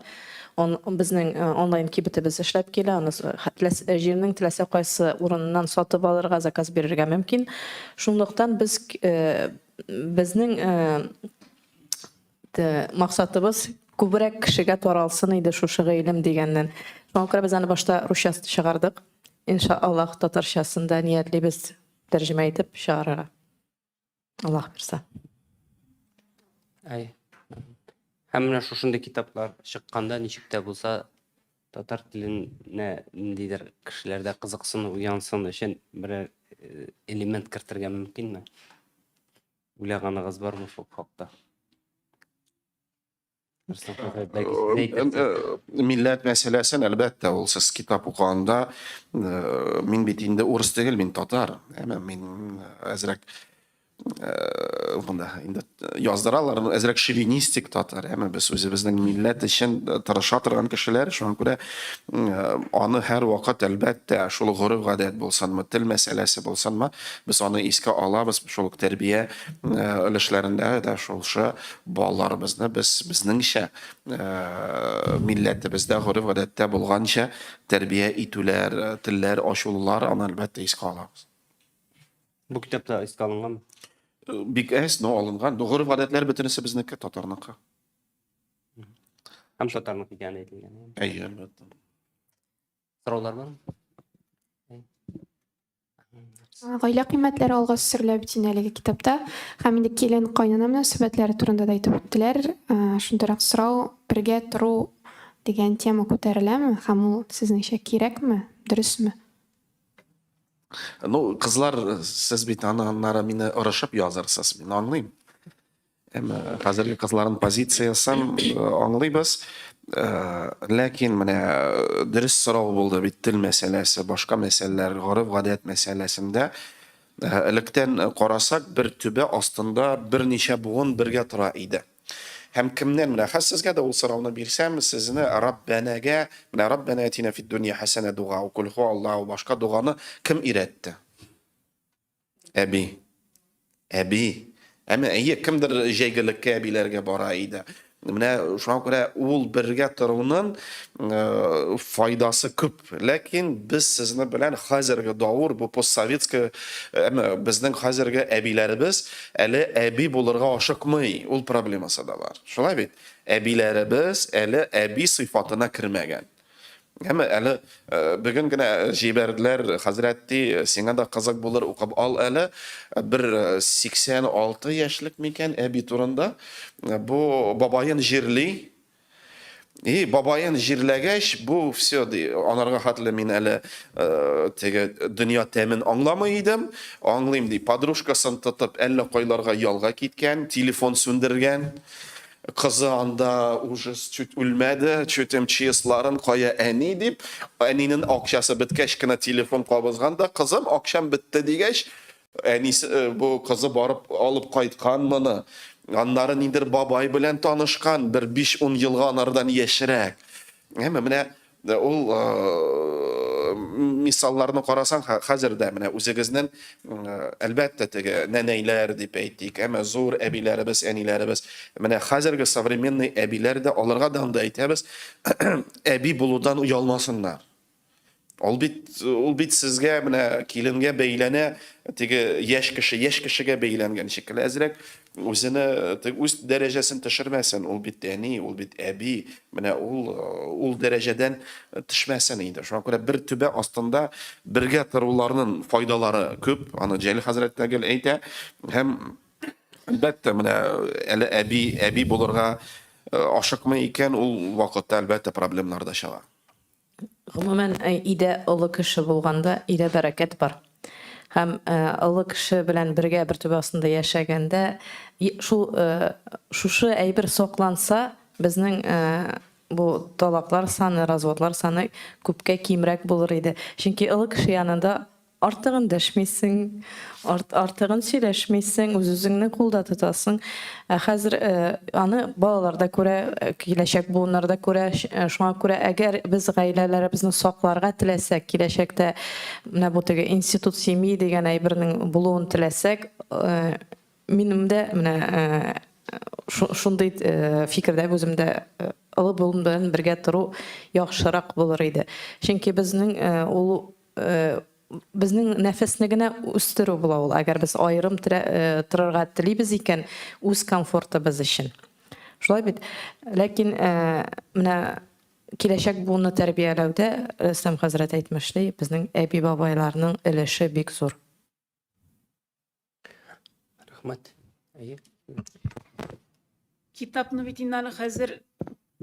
Он, безнең онлайн кибетебез эшләп килә, аны җирнең теләсә кайсы урыныннан сатып алырга, заказ бирергә мөмкин. Шунлыктан без безнең максатыбыз күбрәк кешегә таралсын иде шушы гыйлем дигәннән. Шуңа күрә без аны башта русча чыгардык. Иншаллаһ, татарчасын да ниятлибез тәрҗемә итеп чыгарырга. Аллаһ бирсә. Әй. Һәм менә шушындый китаплар чыкканда ничек тә булса татар теленә ниндидер кешеләрдә кызыксыну уянсын өчен берәр э, элемент кертергә мөмкинме? Уйлаганыгыз бармы шул хакта? Милләт мәсьәләсен, әлбәттә, ул сез китап укыганда, мин бит инде урыс түгел, мин татар. Әмма мин әзрәк монда инде яздыралар, әзрәк шовинистик татар. Әмма без үзебезнең милләт өчен тырыша торган кешеләр, шуңа күрә аны һәрвакыт, әлбәттә, шул гореф-гадәт булсынмы, тел мәсьәләсе булсынмы, без аны искә алабыз, шул ук тәрбия өлешләрендә дә шушы Балаларыбызны без безнеңчә, милләтебездә гореф-гадәттә булганча тәрбия итүләр, телләр ачулар, аны әлбәттә искә алабыз. Бу китапта искә алынганмы? Бик әз, но алынган. Гореф-гадәтләр бөтенесе безнеке, татарныкы. Һәм татарныкы икәне әйтелгән. Әйе, әлбәттә. Сораулар бармы? Гаилә кыйммәтләре алга сөрелә бит инде әлеге китапта. Һәм инде килен кайнана мөнәсәбәтләре турында да әйтеп үттеләр. Шундыйрак сорау, бергә тору дигән тема күтәреләме һәм ул сезнеңчә кирәкме, дөресме? Ну, кызлар, сез бит аны аннары мине орышып язырсыз, мин аңлыйм. Әмма хәзерге кызларның позициясен э, аңлыйбыз. Э, ләкин менә э, дөрес сорау булды бит тел мәсьәләсе, башка мәсьәләләр, гореф-гадәт мәсьәләсендә. Электән карасак, бер түбә астында берничә буын бергә тора иде. Һәм кемнән, менә хәзер сезгә дә ул сорауны бирсәм, сезне Раббәнәгә, менә Раббәнә атина фид дөнья хәсәнә дога, кул һуаллаһу, башка доганы кем өйрәтте? Әби. Әби. Әмма әйе, кемдер җәйгелеккә әбиләргә бара иде. Менә шуңа күрә ул бергә торуның э, файдасы күп. Ләкин без сезне белән хәзерге давыр, бу постсоветская, әмма безнең хәзерге әбиләребез әле әби булырга ашыкмый. Ул проблемасы да бар. Шулай бит? Әбиләребез әле әби сыйфатына кермәгән. Әмма әле э, бүген генә җибәрделәр, хәзрәт ди, сиңа да кызык булыр, укып ал әле. Бер 86 э, яшьлек микән әби турында. Э, бу бабаен җирли. И бабаен җирләгәч, бу все ди, анарга хәтле мин әле теге дөнья тәмен аңламый идем. Аңлыйм ди, подружкасын тотып әллә кайларга ялга киткән, телефон сүндергән. Кызы анда ужас, чуть үлмәде, чуть МЧСларын кая әни дип, әнинең акчасы беткәч кенә телефон кабызган да, кызым, акчам бетте дигәч, әнисе э, бу кызы барып алып кайткан моны. Аннары ниндер бабай белән танышкан, бер 5-10 елга анардан яшьрәк. Әмма менә Ул мисалларны карасаң, хәзер дә менә үзегезнең, әлбәттә, теге нәнәйләр дип әйтик, әмма зур әбиләребез, әниләребез, менә хәзерге современный әбиләр дә, аларга да анда әйтәбез, әби булудан оялмасыннар. Ул бит, ул бит сезгә менә киленгә бәйләнә, теге яшь кеше, яшь кешегә бәйләнгән шикелле әзрәк Үзене үз дәрәҗәсен төшермәсен, ул бит әни, ул бит әби, менә ул ул дәрәҗәдән төшмәсен инде. Шуңа күрә бер түбә астында бергә торуларның файдалары күп, аны Җәлил хәзрәт тә гел әйтә. Һәм әлбәттә, менә әле әби, әби булырга ашыкмый икән, ул вакытта әлбәттә проблемнар да чыга. Гомумән, өйдә олы кеше булганда, өйдә бәрәкәт бар. Һәм олы кеше белән бергә бер түбә астында яшәгәндә, шул шушы әйбер сакланса, безнең бу талаклар саны, разводлар саны күпкә кимрәк булыр иде. Чөнки олы кеше янында Артыгын дәшмисең, артыгын сөйләшмисең, үз-үзеңне кулда тотасың. Ә хәзер аны балалар да күрә, киләчәк буыннар да күрә. Шуңа күрә, әгәр без гаиләләребезне сакларга теләсәк, киләчәктә менә бу теге институт семьи дигән әйбернең булуын теләсәк, минем дә менә шундый фикердә үзем дә олы буын белән бергә тору яхшырак булыр иде. Чөнки безнең ул Безнең нәфесне генә үстерү була ул, әгәр без аерым торырга телибез икән, үз комфортыбыз өчен. Шулай бит? Ләкин менә киләчәк буынны тәрбияләүдә, Рөстәм хәзрәт әйтмешли, безнең әби-бабайларның өлеше бик зур. Рәхмәт. Әйе. Китапны бит инде аны хәзер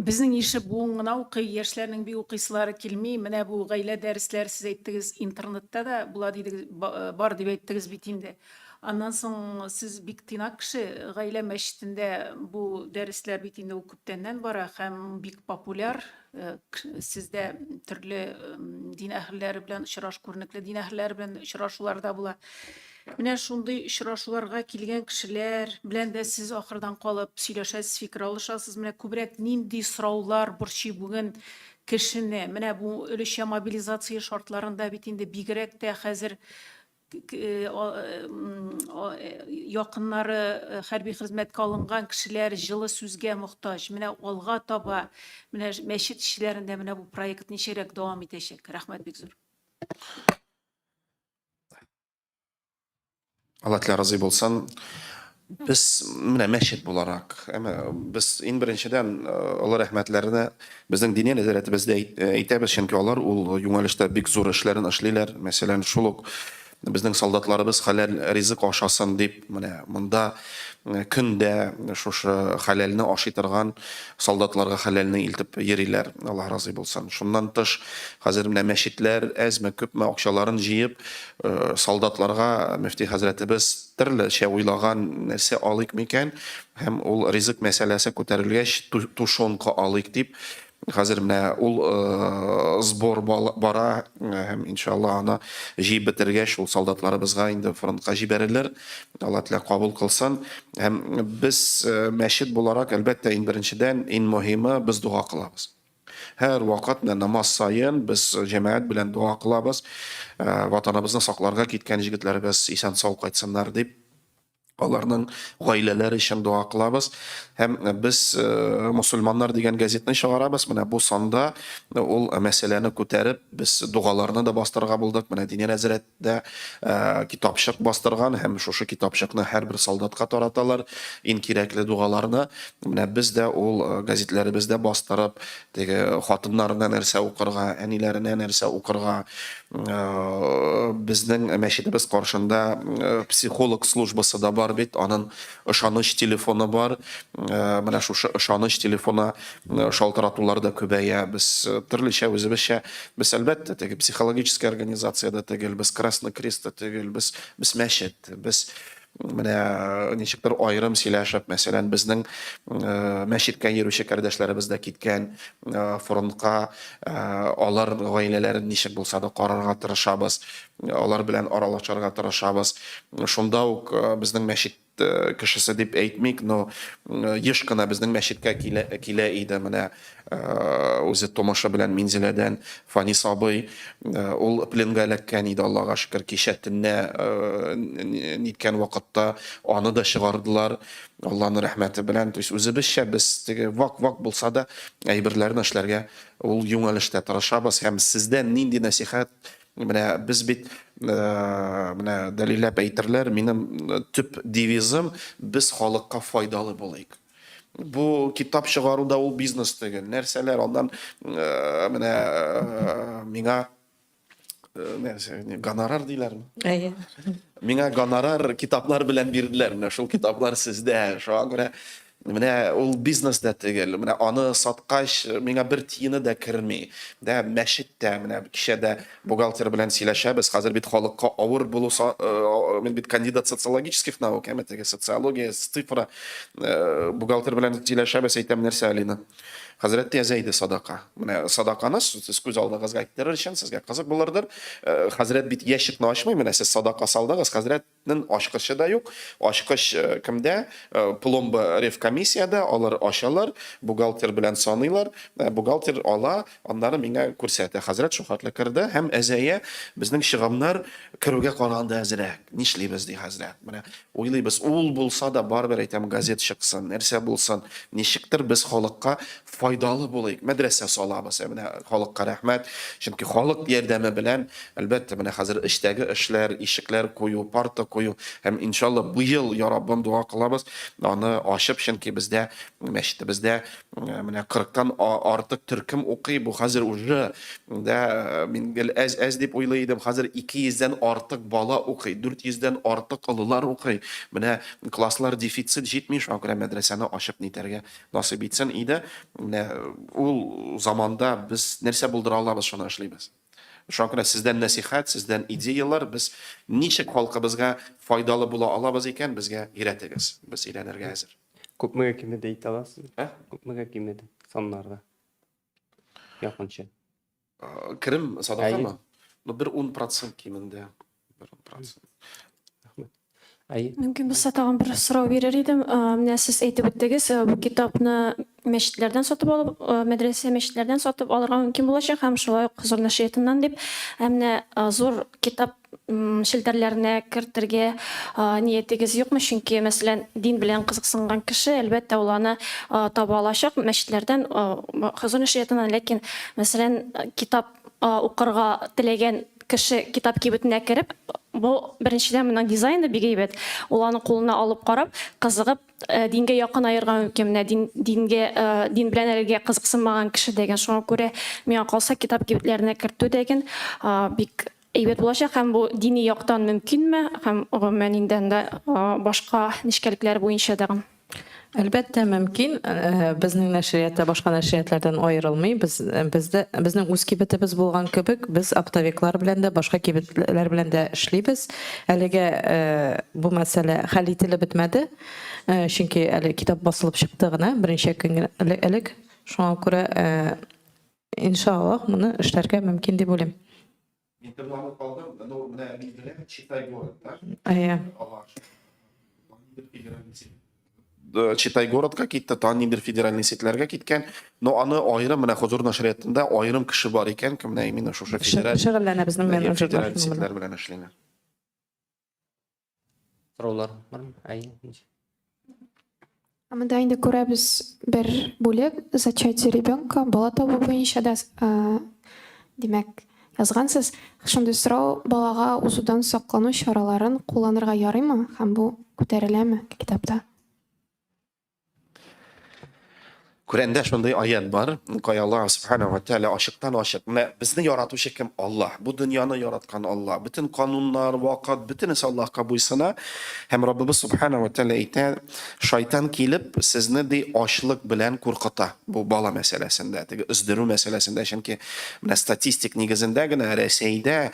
безнең ише буын гына укый, яшьләрнең бик укыйсылары килми. Менә бу гаилә дәресләре сез әйттегез, интернетта да була дидегез, э, бар дип әйттегез бит инде. Аннан соң сез бик тыйнак кеше, гаилә мәчетендә бу дәресләр бит инде ул күптәннән бара һәм бик популяр. Э, сездә төрле дин әһелләре белән очраш, күренекле дин әһелләре белән очрашулар да була. Менә шундый очрашуларга килгән кешеләр белән дә сез ахырдан калып сөйләшәсез, фикер алышасыз. Менә күбрәк нинди сораулар борчый бүген кешене? Менә бу өлешчә мобилизация шартларында бит инде бигрәк тә хәзер якыннары хәрби хезмәткә алынган кешеләр җылы сүзгә мохтаҗ. Менә алга таба, менә мәчет эшчеләрендә менә бу проект ничегрәк дәвам итәчәк? Рәхмәт бик зур. Алла Тәгалә разый булсын. Без менә мәчет буларак, әмма без иң беренчедән олы рәхмәтләрне безнең диния нәзарәтебездә әйтәбез, чөнки алар ул юнәлештә бик зур эшләрен эшлиләр. Мәсәлән, шул ук безнең солдатларыбыз хәләл ризык ашасын дип, менә монда көндә шушы хәләлне ашый торган солдатларга хәләлне илтеп йөриләр. Аллаһ разый булсын. Шуннан тыш, хәзер менә мәчетләр әзме-күпме акчаларын җыеп, солдатларга мөфти хәзрәтебез Төрлечә уйлаган, нәрсә алыйк микән? Һәм ул ризык мәсьәләсе күтәрелгәч, тушенка алыйк дип, Хәзер менә ул сбор бара һәм иншалла аны җыеп бетергәч, ул солдатларыбызга инде фронтка җибәрелер. Алла Тәгалә кабул кылсын. Һәм без мәчет буларак, әлбәттә, иң беренчедән, иң мөһиме, без дога кылабыз. Һәр вакыт менә намаз саен без җәмәгать белән дога кылабыз. Ватаныбызны сакларга киткән җегетләребез исән-сау кайтсыннар дип. Аларның гаиләләре өчен дога кылабыз. Һәм без Мусульманнар дигән газетны чыгарабыз. Менә бу санда ул мәсьәләне күтәреп, без догаларны да бастырырга булдык. Менә Диния нәзарәт дә китапчык бастырган һәм шушы китапчыкны һәрбер солдатка тараталар, иң кирәкле догаларны. Менә без дә ул газетләребездә бастырып, теге хатыннарына нәрсә укырга, әниләренә нәрсә укырга, Безнең мәчетебез каршында психолог службасы да бар бит, аның ышаныч телефоны бар. Менә шушы ышаныч телефоны шалтыратулар да күбәя. Без төрлечә үзебезчә, без әлбәттә теге психологическая организация дә түгел, без Красный Крест та түгел, без без мәчет, без менә ничектер аерым сөйләшеп, мәсәлән, безнең мәчеткә йөрүче кардәшләребез дә киткән фронтка, алар гаиләләрен ничек булса да карарга тырышабыз, алар белән аралашырга тырышабыз. Шунда ук безнең мәчет кешесе дип әйтмик, но еш кына безнең мәчеткә килә, килә иде менә үзе тумышы белән Минзәләдән Фанис абый, ул пленга эләккән иде, Аллага шөкер, кичә төнлә ниткән вакытта аны да чыгардылар, Алланың рәхмәте белән. То есть үзебезчә без теге вак-вак булса да әйберләрне эшләргә ул юнәлештә тырышабыз һәм сездән нинди нәсихәт Менә без бит менә дәлилләп әйтерләр, минем төп девизым без халыкка файдалы булыйк. Бу китап чыгару да ул бизнес түгел. Нәрсәләр аннан э, менә э, миңа э, нәрсә, гонорар диләрме? Әйе. Миңа гонорар китаплар белән бирделәр. Менә шул китаплар сездә. Шуңа күрә менә ул бизнес да түгел. Менә аны саткач, миңа бер тиене дә керми. Дә мәчеттә менә кичә дә бухгалтер белән сөйләшәбез. Хәзер бит халыкка авыр булу, э, мин бит кандидат социологических наук, әмма теге социология, цифра, э, бухгалтер белән сөйләшәбез, әйтәм, нәрсә, Алина? Хәзрәт яза иде садака. Менә садаканы сез күз алдыгызга китерер өчен сезгә кызык булырдыр. Э, хәзрәт бит ящикны ачмый, менә сез садака салдыгыз, хәзрәт Нын ачкычы да юк. Ачкыч э, кемдә? Э, пломба ревкомиссиядә, алар ачалар, бухгалтер белән саныйлар. Э, бухгалтер ала, аннары миңа күрсәтә. Хәзрәт шул хәтле керде һәм әзәя безнең чыгымнар керүгә караганда әзрәк. Нишлибез, ди хәзрәт. Менә уйлыйбыз, ул булса да барыбер әйтәм, газет чыксын, нәрсә булсын. Ничектер без халыкка файдалы булыйк. Мәдрәсә салабыз. Ә менә халыкка рәхмәт. Чөнки халык ярдәме белән, әлбәттә, менә хәзер эчтәге эшләр, ишекләр кую, парта кую һәм иншалла быел, я Раббым, дога кылабыз, аны ачып, чөнки бездә мәчетебездә э, менә 40-тан артык төркем укый. Бу хәзер уже да мин гел әз-әз дип уйлый идем. Хәзер 200-дән артык бала укый, 400-дән артык олылар укый. Менә класслар дефицит җитми, шуңа күрә мәдрәсәне ачып нитәргә Насыйп итсен иде. Менә ул заманда без нәрсә булдыра алабыз, шуны эшлибез. Шуңа күрә сездән нәсихәт, сездән идеялар, без ничек халкыбызга файдалы була алабыз икән, безгә өйрәтегез. Без өйрәнергә әзер. Күпмегә кимеде әйтә аласызмы? Ә? Күпмегә кимеде саннарда? Якынча. Керем садакамы? Ну, бер 10% кимендә. Бер 10%. Рәхмәт. Әйе. Мөмкин булса тагын бер сорау бирер идем. Менә сез әйтеп үттегез, бу китапны мәчетләрдән сатып алып, мәдрәсә мәчетләрдән сатып алырга мөмкин булачак һәм шулай ук Хозур нәшриятыннан дип. Ә менә зур китап челтәрләренә кертергә ниятегез юкмы? Чөнки, мәсәлән, дин белән кызыксынган кеше, әлбәттә, ул аны таба алачак мәчетләрдән, Хозур нәшриятыннан, ләкин, мәсәлән, китап укырга теләгән кеше китап кибетенә кереп, бу, беренчедән, моның дизайны бик әйбәт. Ул аны кулына алып карап, кызыгып, дингә якынаерга мөмкин. Менә дин, дингә, дин белән әлегә кызыксынмаган кеше дәген. Шуңа күрә, миңа калса, китап кибетләренә кертү дәген бик әйбәт булачак. Һәм бу дини яктан мөмкинме? Һәм гомумән инде анда башка нечкәлекләр буенча дагын. Әлбәттә, мөмкин. Безнең нәшрият та башка нәшриятләрдән аерылмый. Без, бездә, безнең үз кибетебез булган кебек, без оптовиклар белән дә, башка кибетләр белән дә эшлибез. Әлегә бу мәсьәлә хәл ителеп бетмәде. Чөнки әле китап басылып чыкты гына, берничә көн генә элек. Шуңа күрә. Иншаллаһ, моны эшләргә мөмкин дип уйлыйм. Мин тыңланып калдым. Ну, менә мин беләм, Читай город, да? Әйе. Читай городка китте, тагын ниндидер федеральный сетьләргә киткән. Но аны аерым менә Хозур нәшриятында аерым кеше бар икән, кем менә именно шушы федераль шөгыльләнә безнең менеджерлар. Федераль сетьләр белән эшлиләр. Сораулар бармы? Әйе. Ә Монда инде күрәбез бер бүлек зачатие ребенка, бала табу буенча да, димәк, язгансыз. Шундый сорау, балага узудан саклану чараларын кулланырга ярыймы һәм бу күтәреләме китапта? Коръәндә шундый аят бар, кая Аллаһ субхана ва тааля ачыктан ачык. Менә безне яратучы кем? Аллаһ. Бу дөньяны яраткан Аллаһ. Бөтен кануннар, вакыт, бөтенесе Аллаһка буйсына. Һәм Раббыбыз субхана ва тааля әйтә, шайтан килеп сезне ди ачлык белән куркыта. Бу бала мәсьәләсендә, теге өздерү мәсьәләсендә, чөнки менә статистик нигезендә генә Рәсәйдә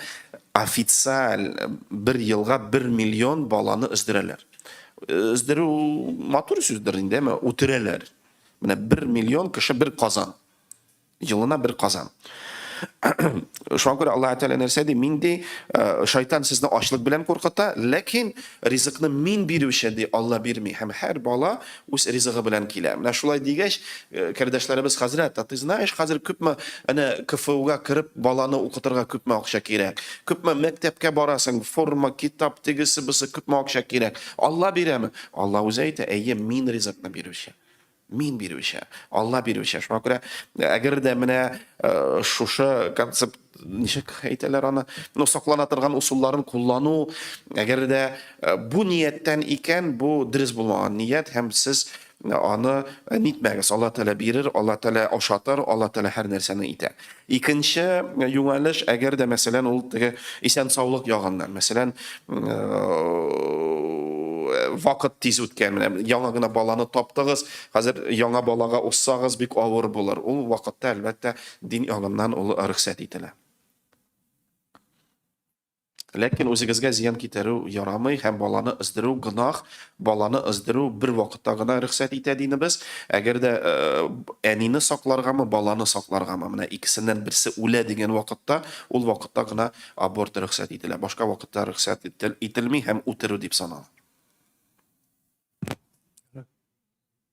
официаль бер елга 1 миллион баланы өздерәләр. Өздерү матур сүздер инде, әмма үтерәләр. Менә 1 миллион кеше бер казан. Елына бер казан. Шуңа күрә Аллаһ Тәгалә нәрсә ди? Мин ди, э, шайтан сезне ачлык белән куркыта, ләкин ризыкны мин бирүче ди, Алла бирми. Һәм һәр бала үз ризыгы белән килә. Менә шулай дигәч, э, кардәшләребез хәзрәт, а ты знаешь, хәзер күпме әнә КФУга кереп баланы укытырга күпме акча кирәк? Күпме мәктәпкә барасың, форма, китап, тегесе, бусы, күпме акча кирәк? Алла бирәме? Алла үзе әйтә, әйе, мин ризыкны бирүче. Мин бирүче, Алла бирүче. Шуңа күрә, әгәр дә менә э, шушы концепт ничек әйтәләр аны, ну, саклана торган усулларын куллану, әгәр дә э, бу нияттән икән, бу дөрес булмаган ният һәм сез аны нитмәгез. Алла Тәгалә бирер, Алла Тәгалә ашатыр, Алла Тәгалә һәр нәрсәне итә. Икенче юнәлеш, әгәр дә, мәсәлән, ул теге исән-саулык ягыннан, мәсәлән, вакыт тиз үткән, менә яңа гына баланы таптыгыз, хәзер яңа балага узсагыз бик авыр булыр. Ул вакытта, әлбәттә, дин ягыннан ул рөхсәт ителә. Ләкин үзегезгә зыян китерү ярамый һәм баланы өздерү гөнаһ. Баланы өздерү бер вакытта гына рөхсәт итә динебез. Әгәр дә әнине сакларгамы, баланы сакларгамы, менә икесеннән берсе үлә дигән вакытта, ул вакытта гына аборт рөхсәт ителә. Башка вакытта рөхсәт ителми һәм үтерү дип санала.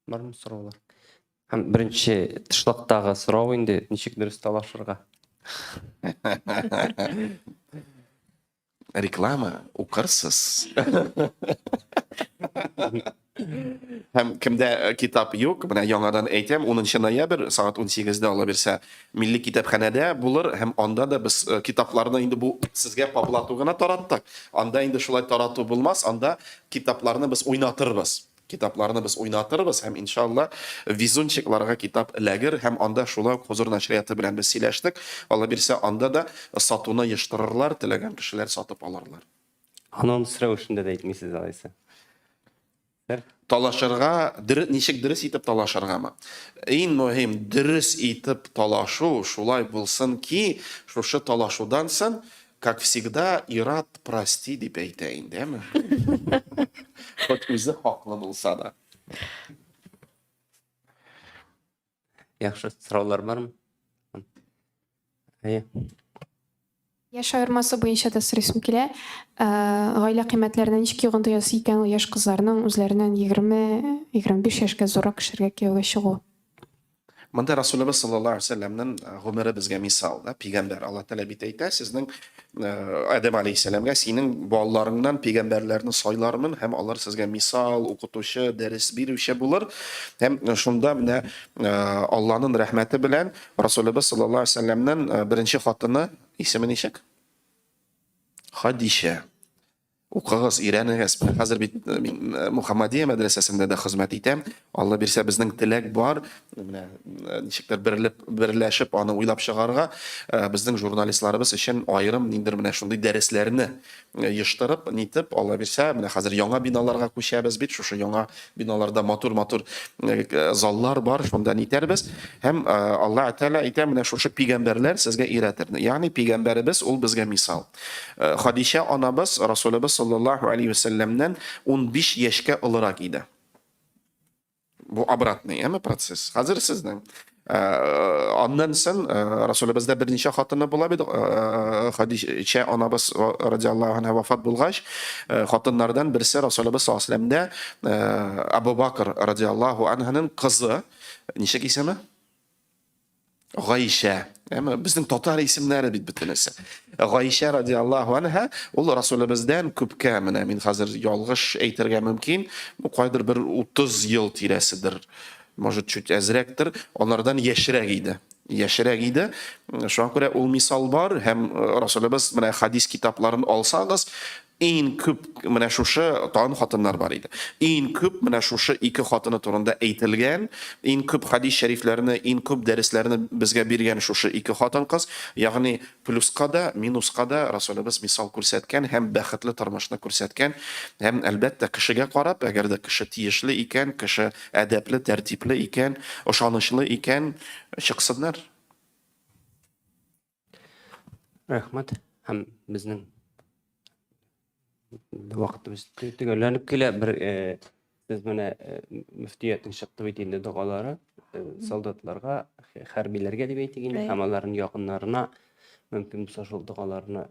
Бармы сораулар? Һәм беренче тышлыктагы сорау инде, ничек дөрес талашырга? Реклама укырсыз. Һәм кемдә э, китап юк, менә яңадан әйтәм, 10 ноябрь сәгать 18-дә ала бирсә, милли китапханәдә булыр һәм анда да без э, китапларны инде бу сезгә по блату гына тараттык. Анда инде шулай тарату булмас, анда китапларны без уйнатырбыз. Китапларны без уйнатырбыз һәм, иншалла, везунчикларга китап эләгер һәм анда шулай ук Хозур нәшрияты белән без сөйләштек. Алла бирсә, анда да сатуны ештырырлар, теләгән кешеләр сатып алырлар. Анонс рәвешендә дә әйтмисез алайса. Бер. Талашырга, дөрес, ничек дөрес итеп талашыргамы? Иң мөһим, дөрес итеп талашу шулай булсын ки, шушы талашудан соң Как всегда, ир-ат прости дип әйтә инде, әме? Хоть үзе хаклы булса да. Яхшы, сораулар бармы? Әйе. Яшь аермасы буенча да сорыйсым килә. Э, гаилә кыйммәтләренә ничек йогынты ясый икән ул яшь кызларның үзләреннән 20-25 яшькә зуррак кешеләргә кияүгә чыгуы? Монда Расулыбыз саллаллаһу алейһи вәсәлләмнең э, гомере безгә мисал, да, пигамбәр. Алла Тәгалә бит әйтә, сезнең э, Адәм алейһиссәламгә синең балаларыңнан пигамбәрләрне сайлармын һәм алар сезгә мисал, укытучы, дәрес бирүче булыр. Һәм э, шунда менә Алланың рәхмәте белән Расулыбыз саллаллаһу алейһи вәсәлләмнең беренче хатыны исеме ничек? Хадичә. Укыгыз, өйрәнегез. Менә хәзер бит э, мин э, Мухаммадия мәдрәсәсендә дә хезмәт итәм. Алла бирсә, безнең теләк бар. Менә э, ничектер берлеп, берләшеп аны уйлап чыгарга, безнең журналистларыбыз өчен аерым ниндер менә шундый дәресләрне ештырып, нитеп, Алла бирсә, менә хәзер яңа биналарга күчәбез бит. Шушы яңа биналарда матур-матур заллар бар, шунда нитәрбез. Һәм Алла Тәгалә әйтә, менә шушы пигамбәрләр сезгә өйрәтер. Ягъни пигамбәребез ул безгә мисал. Э, Хадичә анабыз Расулыбыз саллаллаһу алейһи вә сәлләмнән 15 яшькә олырак иде. Бу обратный, әме процесс. Хәзер сезнең. Аннан соң Расулебездә берничә хатыны була бит. Хадичә анабыз радиаллаһу анха вафат булгач, хатыннардан берсе Расулебез саллаллаһу алейһи вәсәлләмдә Абу Бакр радиаллаһу анһының кызы, ничек исеме? Гайшә. Әмма безнең татар исемнәре бит бөтенесе. Гайшә радиаллаһу анха ул Расулебездән күпкә, менә мин хәзер ялгыш әйтергә мөмкин, кайдыр бер 30 ел тирәседер. Может, чуть әзрәктер, алардан яшьрәк иде. Яшьрәк иде. Шуңа күрә ул мисал бар һәм Расулебез менә хадис китапларын алсагыз, иң күп менә шушы тагын хатыннар бар иде. Иң күп менә шушы ике хатыны турында әйтелгән, иң күп хадис шәрифләрне, иң күп дәресләрне безгә биргән шушы ике хатын-кыз, ягъни плюска да, минуска да Расулебез мисал күрсәткән һәм бәхетле тормышны күрсәткән. Һәм, әлбәттә, кешегә карап, әгәр дә кеше тиешле икән, кеше әдәпле, тәртипле икән, ышанычлы икән, чыксыннар. Рәхмәт. Һәм безнең вакытыбыз төгәлләнеп килә. Бер э, сез менә э, мөфтиятнең чыкты бит инде догалары э, солдатларга, хәрбиләргә дип әйтик инде, һәм аларның якыннарына мөмкин булса шул догаларны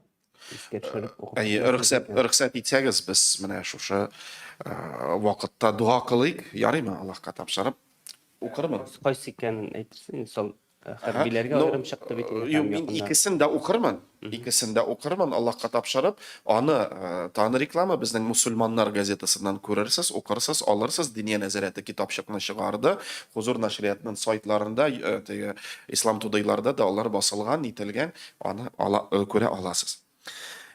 искә төшереп укып. Әйе, рөхсәт, рөхсәт итсәгез, без менә шушы вакытта дога кылыйк, ярыймы, Аллаһка тапшырып. Укырмын. Кайсы икәнен әйтерсең, сол хәрбиләргә аерым чыкты бит инде. Юк, мин икесен дә укырмын. Икесен дә укырмын, Аллаһка тапшырып. Аны тагын реклама безнең Мусульманнар газетасыннан күрерсез, укырсыз, алырсыз. Диния нәзарәте китапчыкны чыгарды. Хузур нәшриятының сайтларында, теге Ислам тудыйларда да алар басылган, нителгән. Аны ала, күрә аласыз.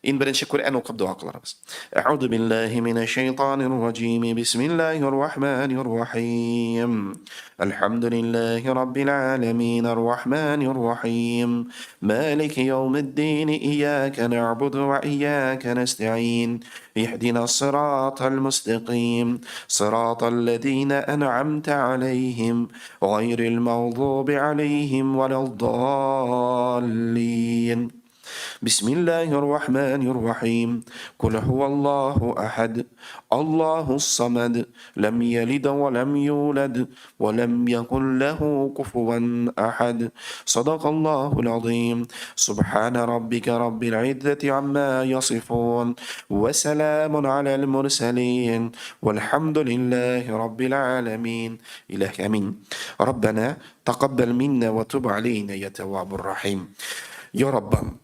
Иң беренче Коръән укып дога кылырбыз. Әгъуду биллаһи минәш шайтанир раҗим. Бисмиллаһир рахманир рахим. Әлхәмдүлиллаһи раббил аламин ар-рахманир рахим. Малики яумиддин. Ияка нәгъбуду ва ияка нәстәгыйн. Иһдинас сиратал мустәкыйм. Сиратал ләзина ән'амта алейһим. Гайрил мәгъдуби алейһим вәләд-даллин. Бисмиллаһир рахманир рахим. Кул һуаллаһу ахад. Аллаһус самад. Ләм ялид ва ләм юлад ва ләм якул ләһу куфуан ахад. Садакаллаһул азим. Субхана раббика раббил иззати амма ясифун. Ва саламун алал мурсалин. Вальхамдулиллаһи раббил аламин. Иләһ амин. Раббана тәкаббәл минна ва туб алейна я тәввабур рахим. Я Раббым,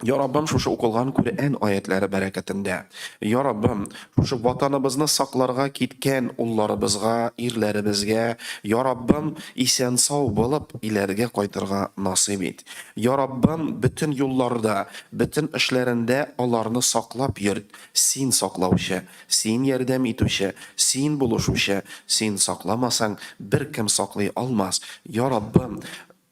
Я Раббым, шушы укылган Коръән аятләре бәрәкәтендә, Я Раббым, шушы ватаныбызны сакларга киткән улларыбызга, ирләребезгә, Я Раббым, исән-сау булып, иләргә кайтырга насыйп ит. Я Раббым, бөтен юлларда, бөтен эшләрендә аларны саклап йөрт, Син саклаучы, Син ярдәм итүче, Син булышучы, Син сакламасаң, беркем саклый алмас. Я Раббым,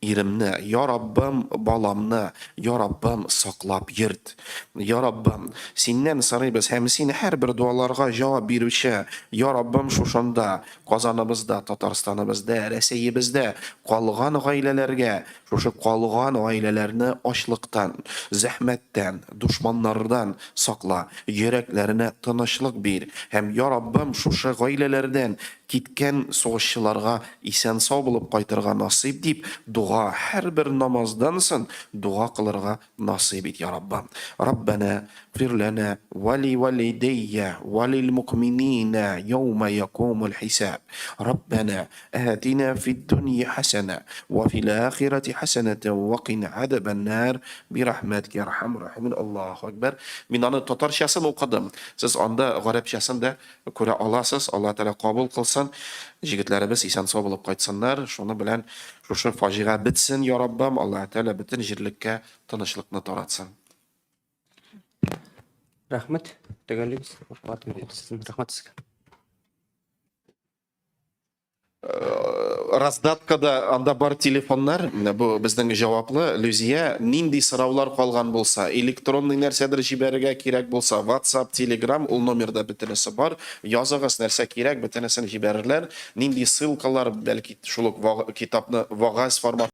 иремне, Я Раббым, баламны, Я Раббым, саклап йөрт. Я Раббым, Синнән сорыйбыз һәм Син һәрбер дуаларга җавап бирүче, Я Раббым, шушында, Казаныбызда, Татарстаныбызда, Рәсәебездә калган гаиләләргә, Шушы калган гаиләләрне ачлыктан, зәхмәттән, дошманнардан сакла, йөрәкләренә тынычлык бир һәм, я Раббым, шушы гаиләләрдән киткән сугышчыларга исән-сау булып кайтырга насыйп дип, дога, һәрбер намаздан сон дога кылырга насыйп ит, я Раббым. Раббәнә, гфир ләнә вә ли вәлидәйя вә лил мукмининә яумә якумул хисаб. Раббәнә, Атина фид-дунья хәсәнә, вә фил-ахирәти хәсәнәтән вә кина адәбән-нар, бирахмәтикә я архәмәр рахимин. Аллаһу әкбәр. Мин аны татарчасын укыдым. Сез анда гарәпчәсен дә күрә аласыз. Аллаһ Тәгалә кабул кылсын. Җегетләребез исән-сау булып кайтсыннар. Шуны белән шушы фаҗига бетсен, я Раббым. Аллаһ Тәгалә бөтен җирлеккә тынычлыкны таратсын. Рәхмәт. Төгәллибез. Рәхмәт сезгә. Раздаткада анда бар телефоннар, менә бу безнең җаваплы Люзия, нинди сораулар калган булса, электронный нәрсәдер җибәрергә кирәк булса, WhatsApp, Telegram, ул номерда бөтенесе бар. Языгыз, нәрсә кирәк, бөтенесен җибәрерләр. Нинди ссылкалар, бәлки шул ук китапны вагаз формат